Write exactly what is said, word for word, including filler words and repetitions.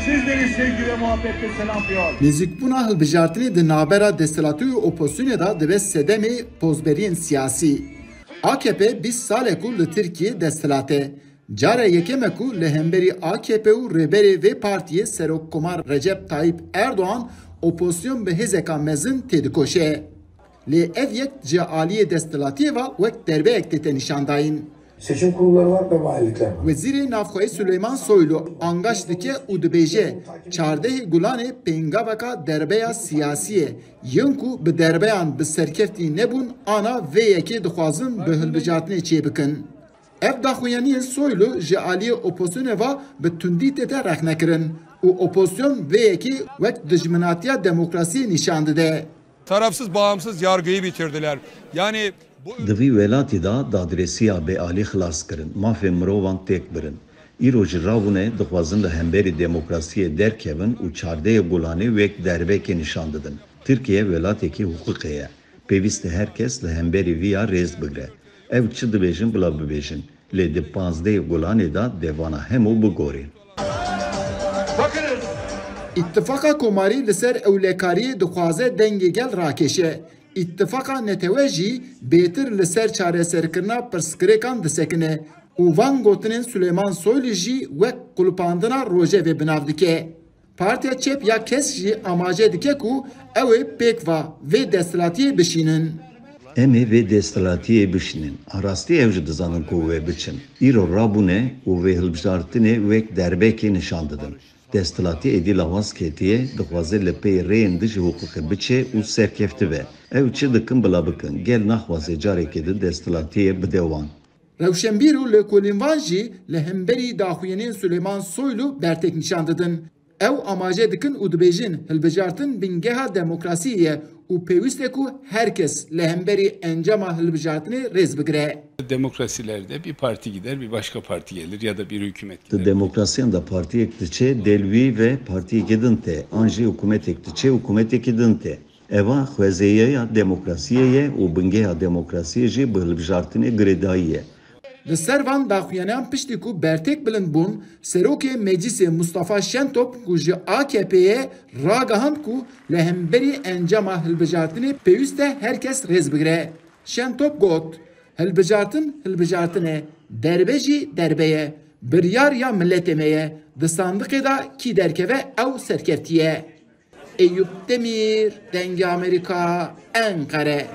Sizleri sevgi ve muhabbetle selamlıyor. Nêzîkbûna hilbijartinê di navbera desthilatî û opozisyonê de dibe sedemê pozberiyên siyasî. A K P bîst sal e ku li Tirkiyê desthilat e. Cara yekem e ku li hemberî A K P û rêberê vê partiyê Serokkomar Recep Tayyip Erdoğan opozisyon bi hêzeka mezin têdikoşe. Lê ev yek ji aliyê desthilatiyê ve wek derbeyek tête nîşandayîn. Seçim kurulları var ve valilikler var. Wezîrê Navxweyî Suleyman Soylu angaş dike û dibêje, çardehê Gulanê pêngaveka derbeya siyasî ye. Yên ku bi derbeyan bi serkeftî nebûn, ana vê yekê dixwazin bi hilbijartinê çêbikin. Ev daxuyaniyên Soylu ji aliyê opozisyonê ve bi tundî tête rexnekirin û opozisyon vê yekê wek dijminatiya demokrasiyê nîşan dide. Tarafsız, bağımsız yargıyı bitirdiler. Yani bu Di vî welatî de dadresiya bêalî xilas kirin, mafên mirovan têk birin. Îro jî rabûne dixwazin li hemberî demokrasiyê derkevin û çardehê Gulanê wek derbekê nîşan didin. Tirkiye welatekî hiqûqê ye. Pêwîst e her kes li hemberî vî ya rêz bigre. Ew çi dibêjin bila bibêjin. Lê di panzdehê Gulanê de devana hemû bigorîn. Îttifaqa Komarî li ser ewlekariyê dixwaze dengê gel rakêşe. Îttifaqa Netewe jî bêtir li ser çareserkirina pirsgirêkan disekine û van gotinên Suleyman Soylu jî wek qulipandina rojevê bi nav dike. Partiya Çep ya Kesk jî amaje dike ku ew ê pêk va vê desthilatiyê bişînin. Em ê vê desthilatiyê bişînin. A rastî ew jî dizanin ku wê biçin. Îro rabûne û vê hilbijartinê wek derbekê nîşan didin. Desthilatî êdî lawaz ketiye, dixwaze li pey rêyên dijî hiqûqê biçe û serkefti be. Ew çi dikin bila bikin, gel naxwaze carekê din desthilatiyê bide wan. Rewşenbîr û lêkolînvan jî li hemberî daxuyaniyên Suleyman Soylu bertek nîşan didin. Ew amaje dikin û dibêjin, hilbijartin bingeha demokrasiyê ye û pêwîst e ku her kes li hemberî encama hilbijartinê rêz bigire. Demokrasilerde bir parti gider, bir başka parti gelir ya da bir hükümet Di gider. Demokrasiyan de partiyek diçe, dê li wî ve partiyekê din tê, an jî hikûmetek diçe, hikûmetekî din tê. Eva xwezêyeya demokrasiyê ye û bingeha demokrasiyê jî bi hilbijartinê girêdayî ye. Li ser van daxuyaniyan piştî ku bertek bilind bûn, Serokê Meclîsê Mustafa Şentop ku ji A K P'ê ye, ragihand ku li hemberî encama hilbijartinê pêwîst e her kes rêz bigire. Şentop got, Hilbijartin, hilbijartin e, derbe jî derbe ye. Biryar ya miletê me ye. Di sandiqê de kî derkeve ew serkeftiye. Eyûp Demîr, Dengê Amerîka, Enqere.